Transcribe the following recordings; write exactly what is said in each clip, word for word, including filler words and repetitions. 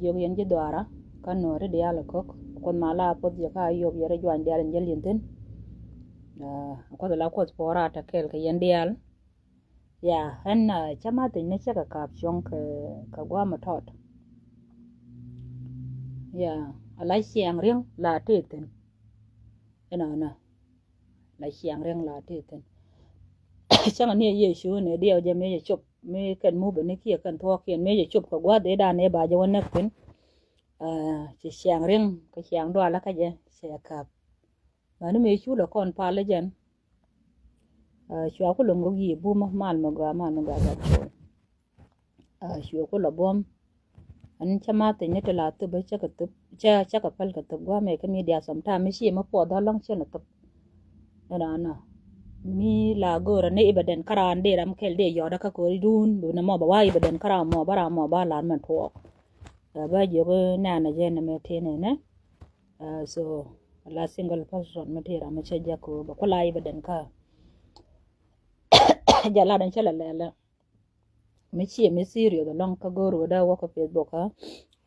Jiök yɛn ji̱ dhuaara kä Nuääri diaal ɛ kɔk. Kuoth ma la puɔth yɛ kä Ayop yɛ rɔ juany diaal in jäl yɛn thi̱n. Aa, Kuoth la Kuoth puɔ̱ɔ̱ra tɛ kɛɛl kɛ yɛn diaal. Ya, ɛn, aa, cä ma thiec ni cä kɛ ka̱a̱p cuɔ̱ŋ kɛ, kɛ gua̱a̱m ɛ tɔt. Ya, a la ciɛɛŋ ri̱eŋ la tëë thi̱n. Ɛnɔnɔ. La ciaŋ riɛŋ la ti thi̱n. Cäŋ ni Yecu ni diɛw jɛ mëë jɛ cop, mëë kɛn mupɛ ni kiɛ kɛn thuɔɔkiɛn, mëë jɛ cop kɛ gua̱th ëëdan ëë ba jɛ wä näk thi̱n. Aa, ci ciaŋ riɛŋ kɛ ciaŋ dualä kä jɛ cɛ käp. Mäni mëë cu lɛ kɔn pal jɛn. Aa, cua ku lo̱ŋ gɔk yiëë bumä mal mi gɔaa, mal mi gɔaa gat col. Aa, cuɛ ku la buɔ̱m. Ɛn cä ma thiec ni ti la thop cä kɛ thop, cä, cä kɛ päl kɛ thop gua̱a̱mɛ kä media sometime mi ci mi puɔth ɣä lɔ̱ŋ cä ni thop. Ɛn ɣän ɔ mi la go̱o̱rä ni ibɛ den kä raan dee ram kɛl dee yɔt kä ko̱ri duun bi ni mɔ bɛ wa ibɛ den kä raan mɔ bä raan mɔ ba lar mɛn tuɔɔk. Aa, bä jiök nɛn a jɛ ni mɛ tëë nɛnɛ. Aa, so la single person mi tëë ram mi cä jɛ ko̱o̱r bɛ ku la ibɛ den kä jɛ la den cä lɛ lɛlɛ. Mi ciɛ mi serious alɔŋ kä go̱o̱r wä dee wä kä Facebook kä,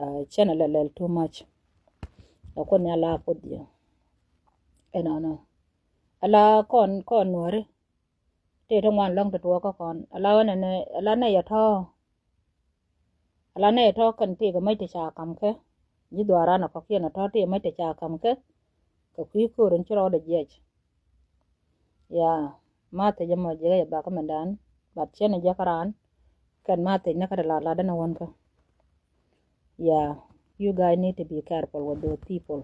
aa, cɛn a lɛlɛl too much. Ɛ kuoth ni a la puɔth yɛ. Ɛnɔnɔ. A la kɔn, kɔn Nuääri. Tëë ti ŋuan lɔŋ ti tuɔɔk kä kɔn. A la wä nɛnɛ, a la nɛy a tɔ̱. A la nɛy a tɔ̱ kɛn tëë kɛ mäc ti ca kam kɛ. Ji̱ dhuaaran a kɔ̱kiɛn a tɔ̱ tëë mäc ti ca kam kɛ. Kɛ kui̱ ko̱o̱r in ci rɔɔdɛ jiɛc. Ya, ma thiec ɛmɔ jiɛkɛ yɛ bakä mɛndan, but cɛn jiɛkɛ raan kɛn ma thiec ni kä ti lat lat dɛn ɛ wän kä. Ya, you guys need to be careful with those people.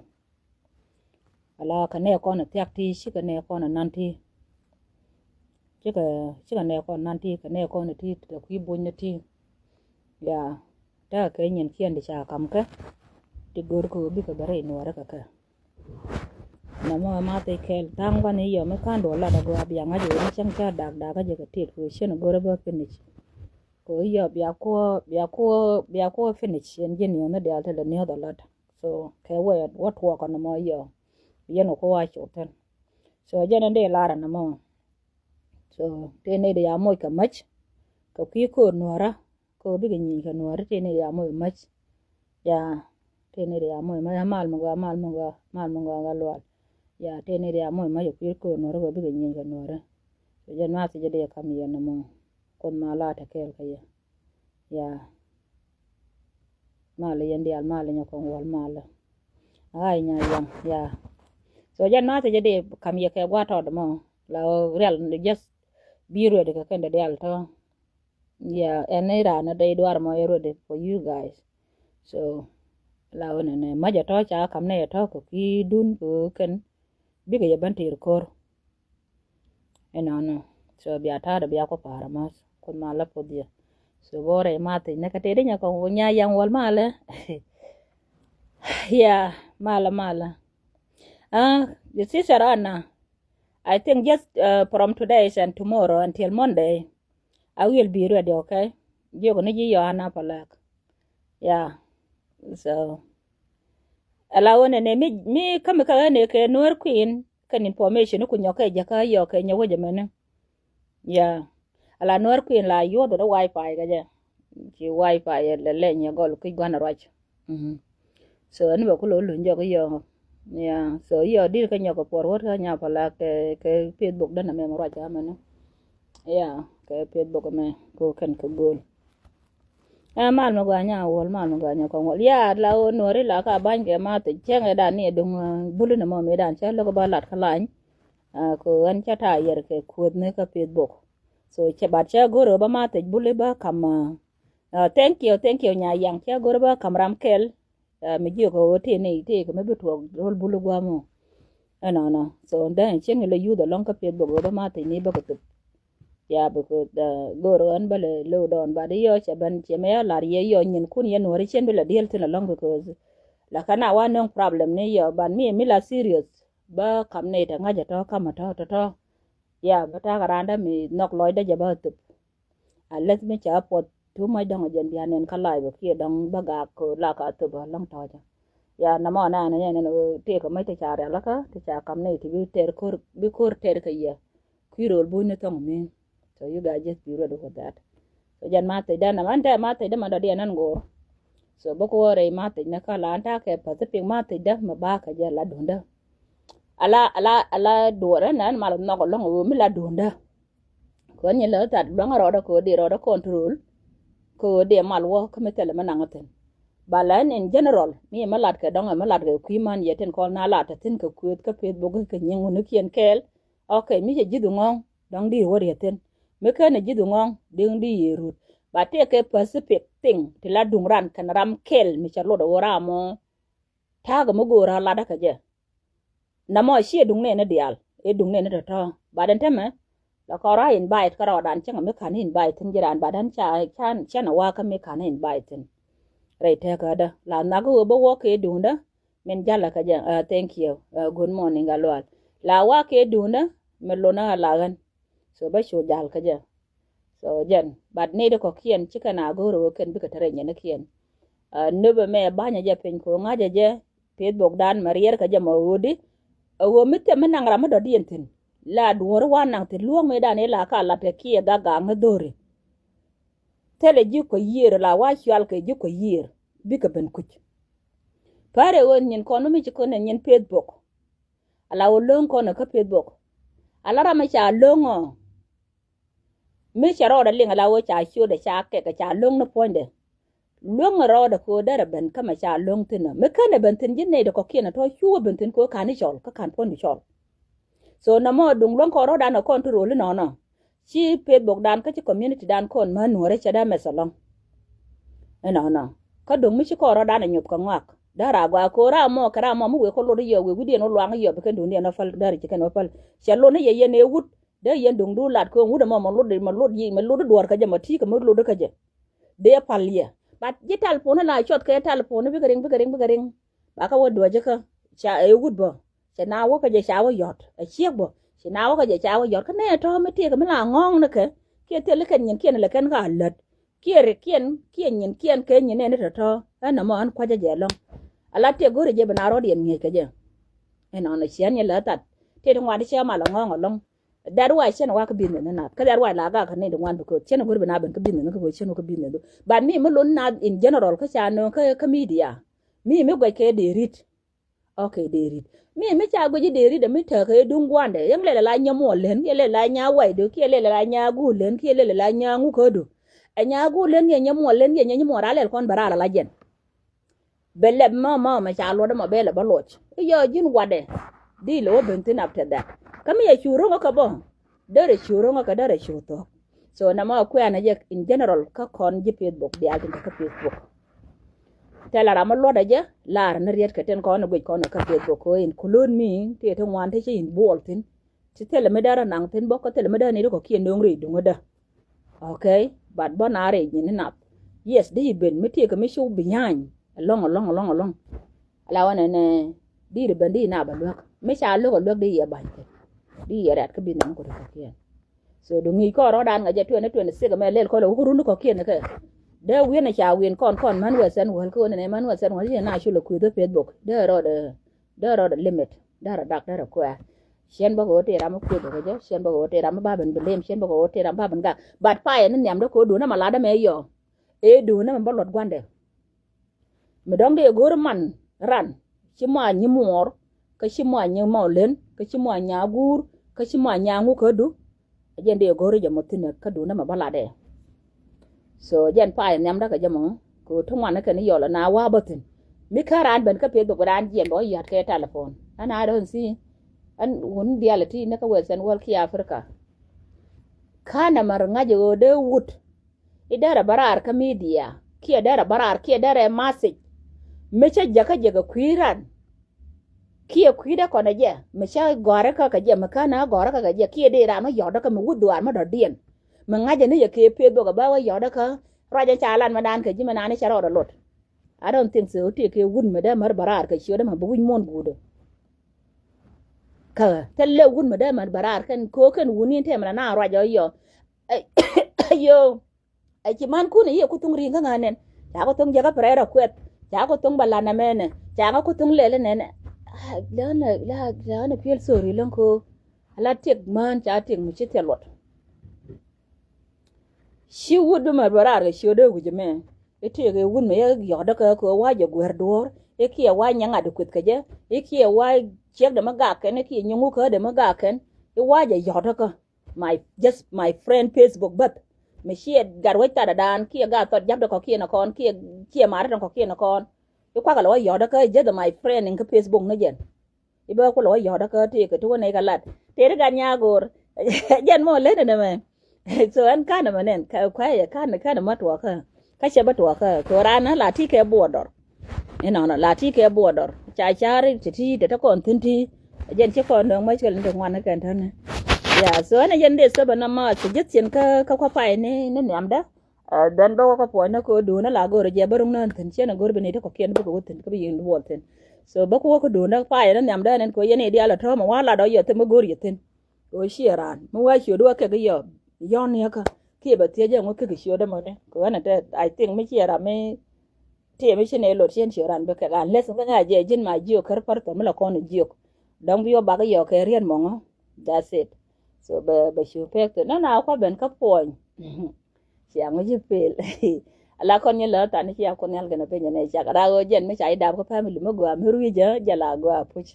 Ala kɛ nɛ kɔn ɛ thiak ti, cikɛ nɛ kɔn ɛ nan ti. Cikɛ, cikɛ nɛ kɔn nan ti, kɛ nɛ kɔn ɛ ti, kɛ kui̱ buny ni ti. Ya, tekɛ kɛ nyin kiɛn ti ca kam kɛ, ti go̱r kɛ ɣöö bikɛ bɛ rɛy Nuäärä kɛ kɛ. Nɔmɔ ma thiec kɛɛl tha̱a̱ŋ gua̱n i̱ yɔ mi ka̱n duɔl lat agɔaa bia ŋa̱c i̱ ni cäŋ ca dak dak kä jɛ kɛ tit kɛ cien go̱rä bä finish. Kɛ i̱ yɔ bia kuɔ, bia kuɔ, bia kuɔ finish yɛn ji̱ niɔ̱ɔ̱n ni diaal ti lɛ niɔ̱ɔ̱th a lat. So kɛ wee wä tuɔɔk ɔ nɔmɔ i̱ yɔ yɛn kɛ kuɔ wa cok thin. So jɛn in dee lar ɔ nɔmɔ. So tëë nɛy di ya moc kɛ mäc kɛ kui̱ ko̱o̱r Nuäärä. Kɛ ɣöö bikɛ nyieny kɛ Nuääri tëë ni ria moc mäc. Ya, tëë ni ria moc mäc, mal mi gɔaa, mal mi gɔaa, mal mi gɔaa ɣä lual. Ya, tëë ni ria moc mäc ɛ kui̱ ko̱o̱r Nuääri kɛ ɣöö bikɛ nyieny kɛ Nuääri. Kɛ jɛn ma thiec jɛ dee kam yɛn nɔmɔ. Kuoth ma la te kɛɛl kɛ yɛ. Ya. Mal yɛn diaal, mal nyɛ kɔŋ wal mal. Ay nya yaŋ, ya. So jɛn ma thiec jɛ dee kam yɛ kɛ gua̱a̱t tɔt mɔ. La rial, just be ready kɛ kɛn dee diaal tɔ. Yeah, ɛn ni raan a dee duar mɔ yɛ ready for you guys. So la wä nɛ nɛ mac a tɔ ca kam nɛ yɛ tɔ kɛ kui̱ dun kɛ kɛn bikɛ yɛ ben tir ko̱r. Ɛnɔnɔ. So bia ta̱a̱dɛ bia kɔ pa̱a̱r a math. Kuoth malä puɔth yɛ. So bä rɛy math i̱ nɛ kɛ tëë di nyɛ kɔŋ wä nya yaŋ wäl malä. Yeah, malä malä. Ah, the sister Anna. I think just uh, from today and tomorrow until Monday, I will be ready, okay? Jiök ni ji̱ yɔ Anna Palak. Yeah. So ala wä nɛ nɛ mi mi kämi kä ɣän ɛ kɛ Nuer Queen kɛn information ni ku nyɔk kɛ jɛ kä yɔ kɛ nyɛ wä jɛ mɛni. Yeah. Ala Nuer Queen la yuɔth dɛ wifi kɛ jɛ. Ci wifi lɛ lɛ nyɛ gɔl ki̱c gua̱n ruac. Mhm. So ɛn bɛ ku lo̱ luny jɔk yɔ. Yeah. So yɔ dir kä nyɔk kɛ puɔr wä kä nya pala kɛ kɛ Facebook dɛn amɛ mɛ ruac amɛ ni. Yeah. Kɛ Facebook mɛ ko kɛn kɛ go̱o̱l. Ɛ mal mɛ gɔaa nya wäl, mal mɛ gɔaa nya kɔŋ wäl. Ya la wä Nuäri la ka bany kɛ ma thiec cɛŋɛ dan ni duŋ buli ni mɔ mi dan cɛ lok ba lat kä lany. Ko ɣän cɛ ta yɛr kɛ kuoth ni kä Facebook. So cɛ bat cɛ go̱r ba ma thiec buli ba kam. Thank you, thank you nya yaŋ cɛ go̱r ba kam ram kɛl. Mi jiök ɣöö tëë nɛy tëë kɛ mi bi tuɔɔk ro̱l bul gua̱a̱m ɔ. Ɛnɔnɔ. So then cieŋ ilɛ yuth alɔŋ kä Facebook ɣöö bä ma thiec ni bä kɛ thop. Ya, because go̱o̱r ɣän bä lɛ low down, but yɔ cɛ ben cɛ mɛ ya lar yɛ yɔ nyin kun yɛ Nuäri cien bi lɛ diel thin alɔŋ, because la ka na wa nöŋ problem ni yɔ, but mi mi la serious bä kam nɛy tɛ ŋa̱c a tɔ kam a tɔ tɔ tɔ. Ya, bä ta̱a̱ kɛ raan dä mi nhɔk lɔcdä jɛ bä thop. Unless mi ca puɔth too much dɔ̱ŋ a jɛn bia nɛn kä live kiɛ dɔ̱ŋ bä gak kɛ la ka thop a lɔŋ tɔ̱ɔ̱cä. Ya, namɔ nɛn nɛn nɛn tëëkɛ mäc ti ca rialikä ti ca kam nɛy ti bi tɛr ko̱r, bi ko̱r tɛr kɛ yɛ. Kui̱ rööl buny ni thɔ̱ŋ mi. So you guys just be ready for that. So jɛn ma thiecdä namɔ ɛn tɛ ma thiecdä ma dɔ̱diɛn ɛn go̱o̱r. So bä kɛ wä rɛy mathicnä kä la an ta̱a̱ kɛ Pacific mathicdä mɛ ba kɛ jɛ la duundä. Ala ala ala duɔrä nɛ ɛn mal nhɔk ɛlɔ̱ŋ ɛ ɣöö mi la duundä. Kɛ ɣän nyɛ lä that luaŋä rɔɔdä kɛ ɣöö dee rɔɔdä control kɛ ɣöö dee mal wä kä mi thilɛ mi naŋ thi̱n. Ba lɛ ɛn in general mi mɛ lat kɛ dɔ̱ŋ ɛ mɛ lat kɛ kui̱ man yɛ tin kɔn na lat thi̱n kɛ kuëth kä Facebook kɛ nyiŋ wunikiɛn kɛɛl. Ok, mi cɛ ji̱th ŋɔ̱ŋ dɔ̱ŋ di wä riet thi̱n. Mi ken ɛ ji̱th ŋɔ̱ŋ diŋ di yɛ rut. Ba tëë kɛ Pacific thing ti la duŋ ran kɛn ram kɛl mi cɛ lot ɛ wä ram mɔ. Ta̱a̱ kɛ mi go̱o̱r a latdä kɛ jɛ. Namɔ ciɛ duŋ nɛɛni diaal i̱ duŋ nɛɛni tɔ̱tɔ̱. But ɛn tämɛ la kɔn rɔ invite kä rɔɔdan cäŋ mi ka̱n invite thi̱n ji̱ raan, but ɛn ca can cɛn a wakä mi ka̱n invite thi̱n. Rɛy tɛkädä la nhak ɣöö bä wä kɛ duŋdä. Min jalä kä jɛ. Thank you. Good morning a lual. La wakä duŋdä mi lunä a la ɣän. So bä cu jal kä jɛ. So jɛn but nɛy ti kɔ̱kiɛn ci kɛn a go̱o̱r ɣöö kɛn bikɛ te rɛy nyɛnikiɛn. Nöbɛ mɛ ba̱nyɛ jɛ piny kɛ ɣöö ŋa̱cä jɛ. Peth bokdan mɛ riɛr kä jɛ mɛ ɣöödi. Ɛ ɣöö mi thɛm mi naŋ ram mi dɔ̱diɛn thi̱n la duɔ̱ɔ̱ri wa naŋ thi̱n luɔ̱ɔ̱ŋ mëëdan ila ka lapɛ kiɛ gak gak ni dho̱ri. Thilɛ ji̱ kɔ yiëër la wa cual kɛ ji̱ kɔ yiëër bikɛ ben kuc. Pa̱rɛ ɣöö nyin kɔn mi ci kɔn ɛ nyin peth bok. Ala wä lo̱ŋ kɔn kä peth bok. Ala ram mi ca lo̱ŋ ɔ. Mi cɛ rɔɔdɛ liŋ ala wä ca ciötdɛ ca kɛkɛ ca lo̱ŋ ni puɔ̱nydɛ. Luäŋ rɔɔdɛ kɛ ɣöö derɛ ben kä mɛ ca lo̱ŋ thi̱n ɔ mi känɛ ben thi̱n ji̱ nɛy dɛ kɔ̱kiɛn ɛ tɔ̱ cuwä ben thi̱n kɛ ɣöö ka̱n i̱ cɔl kä ka̱n puɔ̱ny bi cɔl. So nɛ mɔ duŋ luäŋ kɔn rɔɔdan ɛ kɔn ti rol inɔnɔ. Ci peth bokdan kä ci community dan kɔn män nuɔ̱ɔ̱rɛ cɛ dee mɛth ɛlɔ̱ŋ. Inɔnɔ kä duŋ mi ci kɔn rɔɔdan ɛ nyuth kɛ ŋɔak dee raa gɔaa kɛ ɣöö raa mɔ kɛ raa mɔ mi wëë kɔ lot i̱ yɔ wëë wi̱diɛn wä luaŋ i̱ yɔ bi kɛn duundiɛn wä päl dee ri ci kɛn wä päl. Cɛ lot ni yɛ yɛn ɛ wut. Dee yɛn duŋdu lat kɛ ŋut ɛmɔ mɛ lot mɛ lot yic mɛ lot i̱ duɔr kä jɛ mɛ ti̱i̱ kɛ mɛ lot i̱ kä jɛ. Dee pal yɛ. But ji̱ talpon la cuɔth kɛ talpon bikɛ riŋ bikɛ riŋ bikɛ riŋ. Ba kä wä duɔ̱cä kä ca ɛ wut bä. Cɛ na wä kä jɛ ca wä yɔt ɛ ciek bä. Cɛ na wä kä jɛ ca wä yɔt kä nɛ tɔ̱ mi tiek mi la ŋɔ̱ŋ ni kɛ. Kiɛ thil kɛn nyin kiɛn lɛ kɛn ka lät. Kiɛ rik kiɛn kiɛ nyin kiɛn kɛ nyin nɛ ni tɔ̱tɔ̱ ɛn nɔmɔ ɛn kuacä jɛ lɔ̱ŋ. Ala tiek go̱ri jɛ bi na rɔ̱diɛn ŋi̱eec kɛ jɛ. Ɛn nɔnɔ ciɛn nyɛ lɛ that. Tiet ŋuan cɛ mal ŋɔ̱ŋ ɛlɔ̱ŋ. That why cɛn wa kä business ni nath kä that why la gak kä ni di ŋuan because cɛn go̱r bi na ben kä business ni kä cɛn wa kä business du. But mi mi lon nath in general kä ca nööŋ kä kä media. Mi mi guɛc kɛ dee rit. Ok dee rit. Mi mi ca guɛc dee rit mi tɛk kɛ duŋ guandɛ yɛn lɛl la nya muɔl len kiɛ lɛl la nya wac du kiɛ lɛl la nya guul len kiɛ lɛl la nya ŋu kä du. Ɛ nya guul len kiɛ nya muɔl len kiɛ nya muɔl a lɛl kɔn bɛ ral la jɛn. Bɛ lɛp mama mɛ ca luɔt ɛmɔ bɛ lɛ bä luɔc i̱ yɔ ji̱n watdɛ. Di lɛ wä ben thi̱n after that kä mi yɛ cu ro̱ŋä kä bä. Derɛ cu ro̱ŋä kä derɛ cu thɔ̱k. So nɛ ma kuɛ̈nä jɛ in general kä kɔn ji̱ Facebook diaal tin kä Facebook. Thilɛ ram mi luɔtdɛ jɛ lar ni riet kɛ tin kɔn guic kɔn kä Facebook kɛ in kulon mi ti ti ŋuan ti ci in buɔl thi̱n. Ci thilɛ mi dee rɔ naŋ thi̱n bä kä thilɛ mi dee ni ri kɔ kiɛ nöŋ ri duŋädä. Ok. But bä na ri nyin ni nath. Yes di yi ben mi tiek kɛ mi cu bi nyany. Ɛlɔŋ ɛlɔŋ ɛlɔŋ ɛlɔŋ. Ala wä nɛnɛ di ri ben di yi nath bɛ luäk mi ca lo̱k ɛ luäk di yɛ ba̱ny kɛ. Di yɛ rɛt kä bi nɛn kɔ ri kɔ kiɛn. So du ŋi̱i̱c kɔn rɔ̱dan ŋa jɛ twenty twenty six mɛ lɛl kɔn lɛ wä kä run kɔ kiɛn kɛ. Dee wi̱n ɛ ca wi̱n kɔn kɔn män wɛ sɛn wäl kä wä nɛnɛ män wɛ sɛn wäl ci na cu lɛ kui̱th ɛ Facebook dee rɔɔdɛ. Dee rɔɔdɛ limit dee rɔ dak dee rɔ kuɛɛr. Ciɛn bä kɛ ɣöö tëë ram mi kuëth kɛ jɛ ciɛn bä kɛ ɣöö tëë ram mi ba ben bi lem ciɛn bä kɛ ɣöö tëë ram ba ben gak. But payɛ ni nhiamdä kɛ ɣöö duundä ma latdä mɛ yɔ. Ëë duundä mɛ bä luɔt gua̱ndɛ. Mi dɔ̱ŋ dee go̱o̱r man ran ci mɔ a nyi muɔɔr kä ci mɔ a nyi mɔ len kä ci mɔ a nyi a guur kä ci mɔ a nyi a ŋu kädu. Ɛ jɛn dee go̱o̱ri jɛ mɔ thi̱n kä duundä mɛ bä latdɛ. So jɛn pay nhiamdä kɛ jɛ mɔ kɛ ti ŋuan kɛn yɔl na wa bä thi̱n. Mi kä raan ben kä peth bä raan jiɛn bä wä yat kɛ telephone ɛn I don't see. Ɛn wun dial ti ni kä Western world kiɛ Africa. Kä nɛ mɛ ri ŋa̱c ɣöö dee wut. I̱ derɛ bä raar kä media kiɛ derɛ bä raar kiɛ derɛ message. Mi cä jäkä jäkä kui̱ ran. Kiɛ kui̱dɛ kɔnɛ jɛ mi cä gɔ̱rä kä kɛ jɛ mi känä gɔ̱rä kä kɛ jɛ kiɛ dee ran wä yɔ̱dä kä mi wut dhuaar mi dɔ̱diɛn. Mi ŋa̱cä ni yɛ kee peth bok ɛ bä wä yɔ̱dä kä ruacä ca lan mi daan kɛ ji̱ mi naan i̱ cɛ rɔɔdɛ lot. I don't think so ti kee wut mi dee mär bä raar kɛ ciötdä mi bi wi̱c muɔ̱n guudä. Kä thil lɛ wut mi dee mär bä raar kɛn koo kɛn wut ni tɛmɛ na naan ruacä yɔ. Yo. Ɛ ci man kun i̱ yɛ ku thuŋ ri̱i̱ŋ kä ŋa̱n nɛn ca ku thuŋ jɛ kä pɛrɛr ɛ kuɛth ca ku thuŋ bɛ lan ɛmɛnɛ ca ŋä ku thuŋ lɛl inɛnɛ. Lɛn lɛ lɛn lɛn ɛ piɛl thori lɛn ko. Ala tiek män ca tiek mi ci thil luɔt. Ci wut bi mɛ bɛ raar kɛ ciötdä wi̱c ɛmɛ. I̱ tëëkɛ wut mi yɛ yɔ̱kdä kä kɛ wa jɛ guer duɔ̱ɔ̱r. I̱ kiɛ wa nyɛ ŋa̱t i̱ kueth kɛ jɛ. I̱ kiɛ wa ciek dɛ mi gak kɛn i̱ kiɛ nyɛ ŋuk kä dɛ mi gak kän. I̱ wa jɛ yɔ̱kdä kä my, just my friend Facebook bäth. Mi ciɛ gat wec tha̱t adan kiɛ gat thɔt ja̱pdɛ kɔ̱kiɛn akɔn kiɛ, kiɛ ma̱a̱rä tɔ̱ŋ kɔ̱kiɛn akɔn. I̱ kuakɛ lɛ wa yɔ̱kdä kä just my friend in kä Facebook ni jɛn. I̱ bä kulɛ wä yɔ̱t kä tëëkɛ ti wä nɛy kɛ lat tëëri gat nyago̱o̱r. Jɛn mɔ leni nɛmɛ. So ɛn kanɛ mɛ nɛn kuayɛ kanɛ, kanɛ ma tuɔkä. Kä cɛ bä tuɔkä kɛ ɣöö raan la ti kɛ buɔdɔr. Inɔnɔ la ti kɛ buɔdɔr ca cari ti ti te te kɔn thi̱n ti. Jɛn ci kɔn döŋ mɛ cuɛl ni te ŋuan ni kɛn täni. Ya, so ɛn jɛn dee thöbä na ma suggestion kä, kä kua̱ pay ni, ni nhiamdä. Ɛ, dhɛn bä wä kä puɔ̱ny ni kɛ ɣöö duundä la go̱o̱rä jɛ bä ruŋ nään thi̱n ciɛ ni go̱o̱r bi ni ti kɔ̱kiɛn bikɛ wä thi̱n kä bi yin buɔl thi̱n. So bä ku wä kä duundä payɛ ni nhiamdä ɛn ɛn kɛ ɣöö yɛn i̱ diaal ɛ tɔ̱ɔ̱mɛ wa̱a̱ latdɔ yɛ thim mi go̱o̱r yɛ thi̱n. Kɛ ɣöö ciɛ raan mi wä ciötdä wä kɛk i̱ yɔ yɔ̱n niäkä kiɛ bɛ thiecä ɛŋu kek ciötdä mɔ ni kɛ ɣän ɛ te, I think mi ciɛ raan mi tiɛ mi ci nɛ lot ciɛn ciö raan bɛ kɛk unless ŋä ŋa jɛ ji̱n ma jiök kär pär thɔm mi la kɔn jiök. Dɔ̱ŋ bi wä bak i̱ yɔ kɛ riɛn mɔŋä. That's it. So bɛ, bɛ cu pek thil nɔnɔ a kua̱ ben kä puɔ̱ny. Cia ŋuci pel. Ala kɔn nyɛ lä than cia kun nhial kɛn piny nɛ cak ra ɣöö jɛn mi ca idap kä family mi gɔaa mi rui̱ jɛ jɛ la gɔaa puc.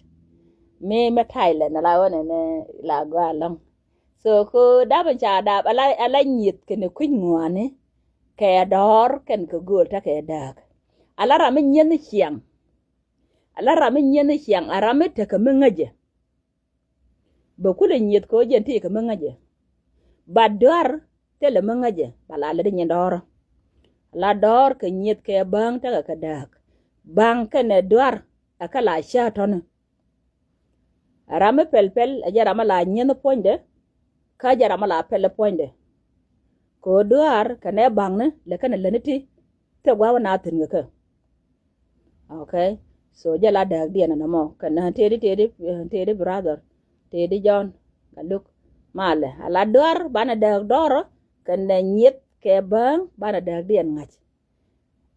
Mi mɛ Thailand ala ɣöö nɛ nɛ la gɔaa lɔŋ. So ko dap in ca dap ala, ala nyieth kɛn kui̱ ŋuani kɛ dɔɔr kɛn kɛ gööl tekɛ dääk. Ala ram mi nyieth ni ciaŋ. Ala ram mi nyieth ni ciaŋ a ram mi tekɛ mi ŋäcɛ. Bɛ kulɛ nyieth kɛ ɣöö jɛn ti kɛ mi ŋäcɛ. Ba duar thilɛ mi ŋäcɛ ba la lät nyin dɔɔrä. La dɔɔr kɛ nyieth kɛ bäŋ tekɛ kɛ dääk. Bäŋ kɛnɛ duar ɛ kä la cää tɔ̱ni. Ɛ ram mi pɛl pɛl ɛ jɛ ram mi la nyieth ni puɔ̱nydɛ. Kä jɛ ram mi la pɛl ni puɔ̱nydɛ. Kɛ ɣöö duar kɛnɛ bäŋni lɛ kɛnɛ lätni ti thil gua̱a̱p na thi̱n kɛ kɛ. Okay. So jɛ la dääkdiɛn ɛn ɛmɔ kɛn tëëdi, tëëdi, tëëdi brother, tëëdi John, kɛ luk malɛ a la duar banɛ dääk dɔɔrä kɛnɛ nyieth kɛ bäŋ banɛ dääkdiɛn ŋa̱c.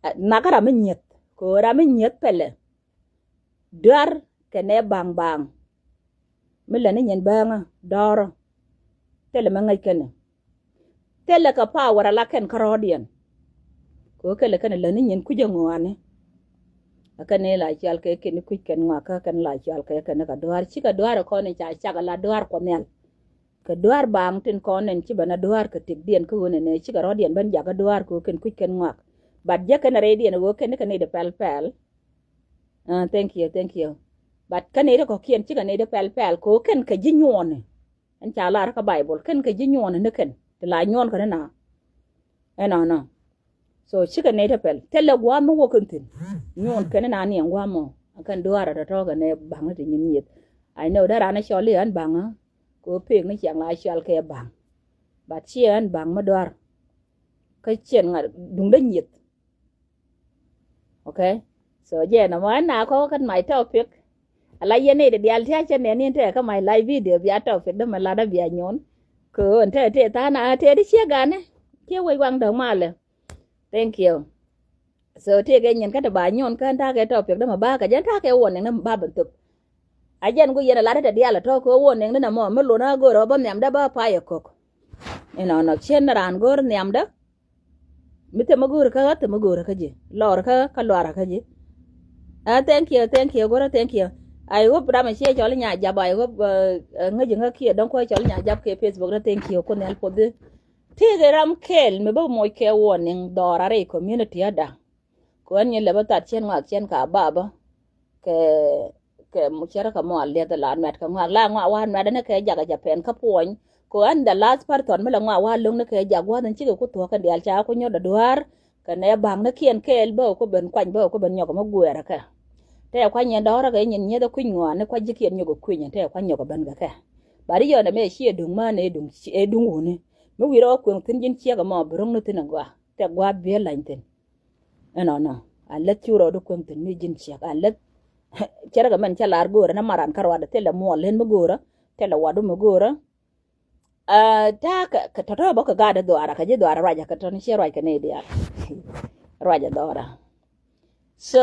Ɛ, nakä ram mi nyieth kɛ ɣöö ram mi nyieth pɛlɛ. Duar kɛnɛ baŋ baŋ mi lɛ ni nyin bääŋä dɔɔrä. Thilɛ mi ŋäc kɛnɛ. Thilɛ kɛ power ala kɛn kärɔɔdiɛn. Kɛ ɣöö kɛlɛ kɛnɛ lä ni nyin kui̱c ɛ ŋɔaani. Ɛ kɛn i̱ la cɔal kɛ kɛn kui̱c kɛn ŋɔak kä kɛn la cɔal kɛ kɛn kɛ duaar cikɛ duaar ɛ kɔn i̱ ca cak ala duaar Kuɔth Nhial. Kɛ duaar baaŋ tin kɔn nɛn ci bɛn a duaar kɛ tëkdiɛn kä ɣöö nɛnɛ cikɛ rɔ̱diɛn ben jakä duaar kɛ ɣöö kɛn kui̱c kɛn ŋɔak. But jɛ kɛn rɛydiɛn ɛ ɣöö kɛn kɛ nɛy dɛ pɛl pɛl. Ah, thank you, thank you. But kɛn nɛy dɛ kɔ̱kiɛn cikɛ nɛy dɛ pɛl pɛl kɛ ɣöö kɛn kɛ ji̱ nyuɔɔni. Ɛn ca lar kä Baibol kɛn kɛ ji̱ nyuɔɔni ni kɛn ti la nyuɔɔn kɛ ni na. Ɛnɔnɔ. So cikɛ nɛy dɛ pɛl thilɛ gua̱a̱th mi wä kɛn thi̱n. Nyuɔɔn kɛn ni na niɛŋ gua̱a̱th mɔ a kɛn duaar a tɔ̱tɔ̱ kɛn ɛ baŋ ni ti nyin nyieth. I know dee raan ɛ cɔl i̱ ɛn baŋä. Kɛ ɣöö pek ni ciaŋ la cɔal kɛ baŋ. But ciɛ ɛn baŋ mi duaar. Kä ciɛn ŋa̱t duŋdä nyieth. Okay. So jɛ nɔmɔ ɛn na kɔk kɛn my topic. Ala yɛn ni di dial tiac cɛ nɛn in tɛ kä my live video bia topic dä mɛ lat dä bia nyuɔn. Kɛ ɣöö ɛn tɛ tɛ tha̱a̱n a tɛ di ciɛ ganɛ ciɛ wec waŋ däk malɛ. Thank you. So tëëkɛ nyin kä ti ba nyuɔn kä ɛn ta̱a̱ kɛ topic dä mɛ ba kɛ jɛn ta̱a̱ kɛ warning ni mɛ ba ben thop. A jɛn ku yɛn a lat dä tɛ dial a tɔ̱ kɛ warning ni nɔmɔ mi lon a go̱o̱r ɔ bä nhiam dä bä pay a kok. Inɔnɔ ciɛn raan go̱o̱r nhiam dä. Mi thimä go̱o̱rä kä ɣä thimä go̱o̱rä kä ji̱ lɔr kä kä luarä kä ji̱. Ah, thank you, thank you, go̱rä thank you. I hope ram a ciɛ cɔl inya jap, I hope ŋäc iŋä kiɛ dɔ̱ŋ kuɔ cɔl inya jap kɛ Facebook rä, thank you kun nhial puɔth. Ti kɛ ram kɛl mi bä moc kɛ warning dhɔra rɛy community ada. Kɛ ɣän nyɛ lɛ bä that cɛn ŋɔak cɛn ka baba. Kɛ kɛ cɛ rɛ kɛ mɔ a liɛth la nuɛt kɛ ŋɔak la ŋɔak wa nuɛt ni kɛ jak a Japan kä puɔny. Kɛ ɣän the last person mi lɛ ŋɔak wa lo̱ŋ ni kɛ jak gua̱th in cikɛ ku thuɔ̱k kɛ diaal ca ku nyɔt a dua̱a̱r. Kɛ nɛ ba̱ŋ ni kiɛn kɛɛl bä ku ben kuany bä ku ben nyɔk mi guɛɛrɛ kɛ. Tɛ kuany yɛn dɔ̱rä kɛ nyin nyieth a kui̱ny ŋɔaani kuac ji̱ kiɛn nyɔk a kui̱ny tɛ kuany nyɔk a ben kɛ kɛ. Ba ri yɔn ɛmɛ ciɛ duŋ män ɛ duŋ ɛ duŋ wuni. Mi wi̱rɛ wä kueŋ thi̱n ji̱n ciɛk ɛmɔ bi ro̱ŋ ni thi̱n ɛ gɔaa tɛ gua̱a̱th biɛ lany thi̱n. Ɛnɔnɔ a leth cu rɔɔdu kueŋ thi̱n mi ji̱n ciɛk a leth. Cɛ rɛ kɛ mɛn cɛ lar go̱o̱rä ni maran kä ruadɛ thilɛ muɔl len mi go̱o̱rä. Thilɛ wadu mi go̱o̱rä. Ta̱a̱ kɛ tɔ̱tɔ̱ bä kɛ gaat ɛ dhuaara kɛ ji̱ dhuaara ruacä kɛ tɔ̱ni ciɛ ruac kɛ ni diaal. Ruacä dhuaara. So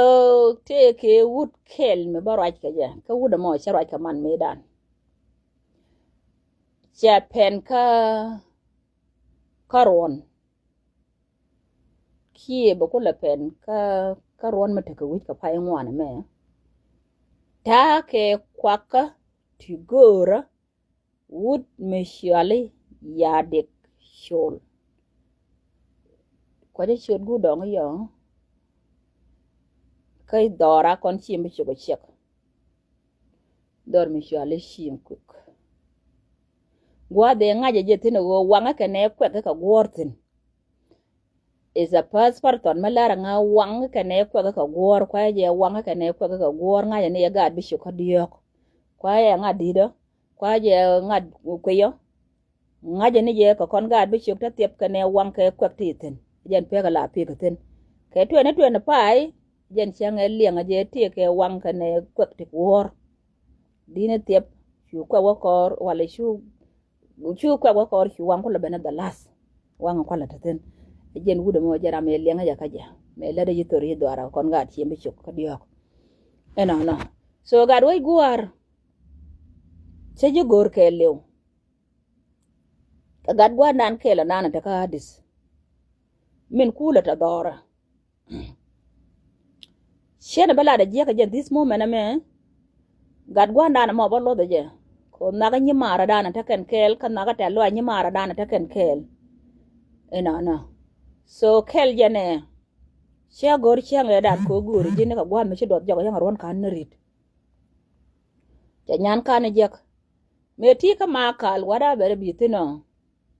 tëë kɛ wut kɛl mi bä ruac kɛ jɛ kä wut ɛmɔ cɛ ruac kɛ man mëëdan. Cɛ pɛn kä kä ruɔn. kiɛ bɛ kulɛ pɛn kä, kä ruɔ̱n mi tekɛ wi̱c kɛ pay ŋuan ɛmɛ. Ta̱a̱ kɛ kuakä ti göörä wut mi cuali Yadik Col. Kuacä ciöt guut dɔ̱ŋ yɔ kä dhɔra kɔn ciem bi cok ciɛk. Dhɔr mi cuali ciem kuik. Gua̱a̱th ëë ŋa̱cä jɛ thi̱n ɛ ɣöö waŋä kɛnɛ kuɛk kɛ guɔ̱ɔ̱r thi̱n. Is a first person mi lar ŋa waŋ kɛnɛ kuɛk kɛ guɔ̱ɔ̱r, kuayɛ jɛ waŋ kɛnɛ kuɛk kɛ guɔ̱ɔ̱r, ŋa̱cä ni yɛ gaat bi cok kä diɔ̱ɔ̱k. Kuayɛ ŋa̱t di̱t ɔ, kuayɛ jɛ ŋa̱t kueyɔ. Ŋa̱cä ni jɛ kɛ kɔn gaat bi cok tä thiɛp kɛnɛ waŋ kɛ kuɛk ti thi̱n. Jɛn pekɛ la pekɛ thi̱n. Kɛ twenty twenty-five, jɛn cäŋ ɛ liɛŋ jɛ ti kɛ waŋ kɛnɛ kuɛk ti guɔ̱ɔ̱r. Di̱n thiɛp, cu kuɛk wä kɔɔr, wala cu, cu kuɛk wä kɔɔr, cu waŋ kulɛ ben the last. Waŋ kualɛ te thi̱n. Jɛn wut ɛmɔ jɛ ram ɛ liɛŋ jɛ kä jɛ. Mɛ lät jɛ thor yi dhuara kɔn gaat ciem bi cok kä diɔ̱ɔ̱k. Ɛnɔnɔ. So gaat wec gua̱a̱r. Cä ji̱ go̱o̱r kɛɛliw. Kɛ gat gua̱a̱r nan kɛɛl ɛnan te kä Addis. Min kulɛ te dhɔrä. Ciɛn ɛ bä lat ɛ jiɛk ɛ jɛn this moment ɛmɛ. Gat gua̱a̱r nan ɛmɔ bä loth ɛ jɛ. Kɛ nhak ɛ nyimaarä dan ɛ te kɛn kɛɛl, kä nhak ɛ tɛl luac nyimaarä dan ɛ te kɛn kɛɛl. Ɛnɔnɔ. So kɛl jɛn ɛ. Cä go̱o̱r cäŋ ɛ dat kɛ ɣöö go̱o̱r ji̱n ni kɛ gua̱a̱r mi ci duɔth jɔk ɛ yäŋ ruɔ̱n ka̱n ni ri̱t. Cɛ nyan ka̱n ni jiäk. Mëë ti kä Makal, whatever bi thi̱n ɔ.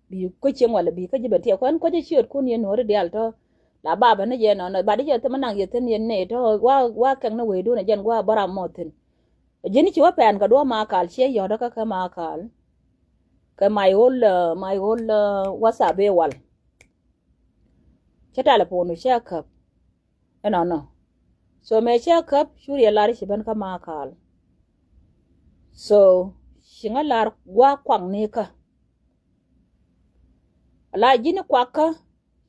Bi kä cieŋ wala bi kä ji̱ ben tiɛɛk kuan kuäcä ciöt kun yɛn nuɔ̱ɔ̱ri diaal tɔ̱. La baba ni jɛ nɔnɔ, ba di jɛ thim naŋ yɛ thi̱n yɛn nɛy tɔ̱, wa, wa kɛŋ ni wecdun ɛ jɛn gua̱a̱ bä ram mɔ thi̱n. Ji̱n ci wä pɛn kɛ duɔ̱ɔ̱p Makal, ciɛ yɔ̱t kä kä Makal. Kɛ my old, uh, my old, uh, WhatsApp ëë wal. Cä telephone cä käp. Ɛnɔnɔ. So mëë cä käp, cu riɛ lar ci ben kä Makal. So ci ŋä lar gua̱a̱ kuaŋ ni kä. La ji̱n kuakä,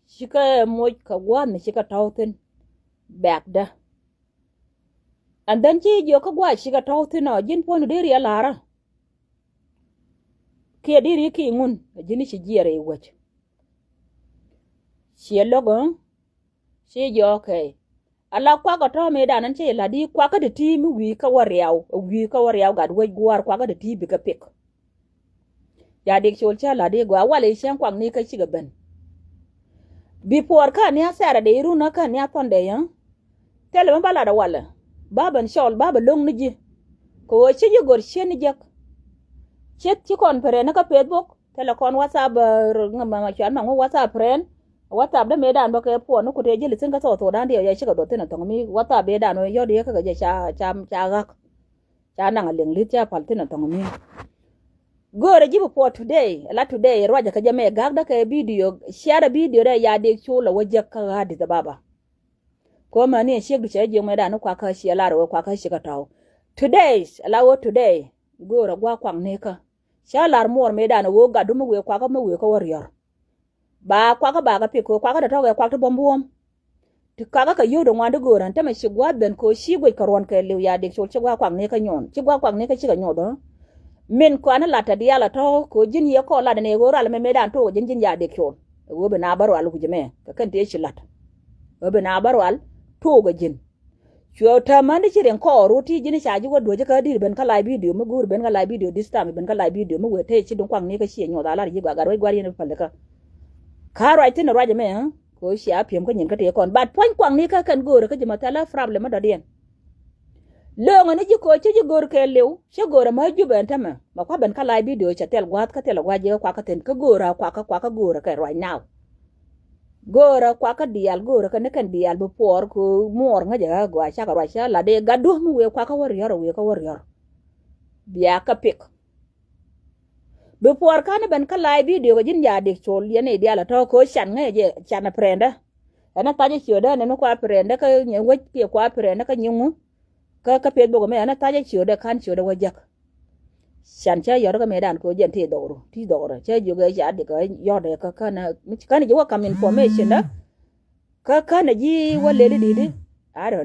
cikɛ moc kɛ gua̱a̱th mi cikɛ tɔ̱w thi̱n. Bɛ̈kdä. And then ci jiök kä gua̱a̱th cikɛ tɔ̱w thi̱n ɔ, ji̱n puɔ̱nydu dee riɛ larä. Kiɛ dee riɛ ki ŋun, ji̱n ci jiɛɛr i̱ wäc. Ciɛ lo̱k ɣä, ci jiök kɛ. Ala kuak ɔ tɔ̱ mëëdan ɛn cä yɛ la̱t i̱ kuakä ti ti mi wi̱i̱ kä wä riaw, wi̱i̱ kä wä riaw gat wec gua̱a̱r kuakä ti ti bikɛ pik. Ca dik col cä la̱t i̱ gɔaa walɛ i̱ cäŋ kuak ni kä cikɛ ben. Bi puɔɔr kä ni a Saturday i̱ run kä ni a Sunday yäŋ. Thilɛ mi ba lat a walɛ. Ba ben cɔl, ba ben lo̱ŋ ni ji̱. Kɛ ɣöö ci ji̱ gör ciet ni jek. Ciet ci kɔn pɛrɛ ni kä Facebook. Thilɛ kɔn WhatsApp, eh, ŋä ma, ma cuan ma ŋu WhatsApp friend. WhatsApp dä mëëdan bä kɛ puɔn ni kut ëë ji̱ li̱thi̱n kä thok thok dan diɛw yɛ cikɛ duɔth thi̱n a thɔŋ mi WhatsApp mëëdan wä yɔ̱t yɛ kä kɛ jɛ ca, ca, ca ɣa̱k. Ca naŋ a liŋ li̱th ca pal thi̱n a thɔŋ mi. Go̱o̱rɛ ji̱ bi puɔt today, la today, ruacɛ kä jɛ mɛ gak dä kɛ video, share a video dɛ ya dek col a wä jek kä Addis Ababa. Kɔ mani a ciek du cɛ jiek mɛ dan ni kuakä ciɛ lar wä kuakä cikɛ tɔw. Today, la wä today, go̱o̱rɛ gua̱a̱ kuaŋ ni kä. Ca lar muɔr mëëdan ɣöö gatdu mi wëë kuakä mi wëë kä wä riɔ̱r. Ba kuakä ba kä pik kɛ kuakä tɔ̱tɔ̱ kɛ kuak ti buɔ̱m buɔ̱m. Ti kakä kɛ yio̱w ti ŋuan ti göörän tämɛ ci gua̱a̱th ben kɛ ci guic kɛ ruɔ̱n kɛ li̱w ya dik col ci gua̱a̱ kuak ni kä nyuɔ̱n ci gua̱a̱ kuak ni kä cikɛ nyuɔ̱th ɣä. Min kɔanä lat tɛ diaal a tɔ̱ kɛ ji̱n yɛ kɔɔr lat ni ɣöö rual mɛ mëëdan to̱o̱k ji̱n ji̱n ya dik col. Ɣöö bi na bä rual wi̱c mɛ kɛ kɛn tëë ci lat. Ɣöö bi na bä rual to̱o̱k ji̱n. Cuɛ täämä ni ci riŋ kɔɔr wä ti ji̱n ca ji̱ wä duɔ̱cä kä di̱t ben kä live video mi go̱o̱r ben kä live video this time ben kä live video mi wëë te ci duŋ kuaŋ ni kä ciɛ nyuɔth a lar yi̱ gɔaa gat ruac gua̱r yɛn pal kä. Kä ruac thi̱n ruac ɛmɛ kä cia piɛm kä nyin kä tëë kɔn but puɔ̱ny kuaŋ ni kä kɛn go̱o̱r kä ji̱ ma thɛl a problem mi dɔ̱diɛn. Lööŋä ni ji̱ koc ci ji̱ go̱o̱r kɛ liw ci go̱o̱r ɛmä jupɛ ɛn tämɛ ma kua̱ ben kä live video cɛ thil gua̱a̱th kä thil gua̱a̱th ji̱ kä kuakä thi̱n kä go̱o̱r a kuakä kuakä go̱o̱r kɛ ruac now. Go̱o̱rä kuakä diaal go̱o̱rä kä ni kɛn diaal bi puɔɔr kɛ muɔɔr ŋäcɛ ɣä gɔaa cakɛ ruac cä lat dee gatdu mi wëë kuakä wä riɔ̱r wëë kä wä riɔ̱r. Bia kä pik. Bi puɔɔr ka̱n ben kä live video kɛ ji̱n ya dik col yɛn i̱ diaal a tɔ̱ ko̱ can ŋäcɛ jɛ can a prɛndä. Ɛn a thac a ciötdä ɛn ɛn mi kua prɛndä kä nyɛ wec kiɛ kua prɛndä kä nyiŋu. Kä kä Facebook mɛ ɛn a thac a ciötdɛ ka̱n ciötdɛ wä jäk. Can cä yɔt kä mëëdan kɛ wä jɛn ti dhɔru ti dhɔru cä jiök ɛ ca dik ɛ yɔtdɛ kä känɛ känɛ ji̱ wä kam information dä. Kä känɛ ji̱ wä leli di̱t i̱.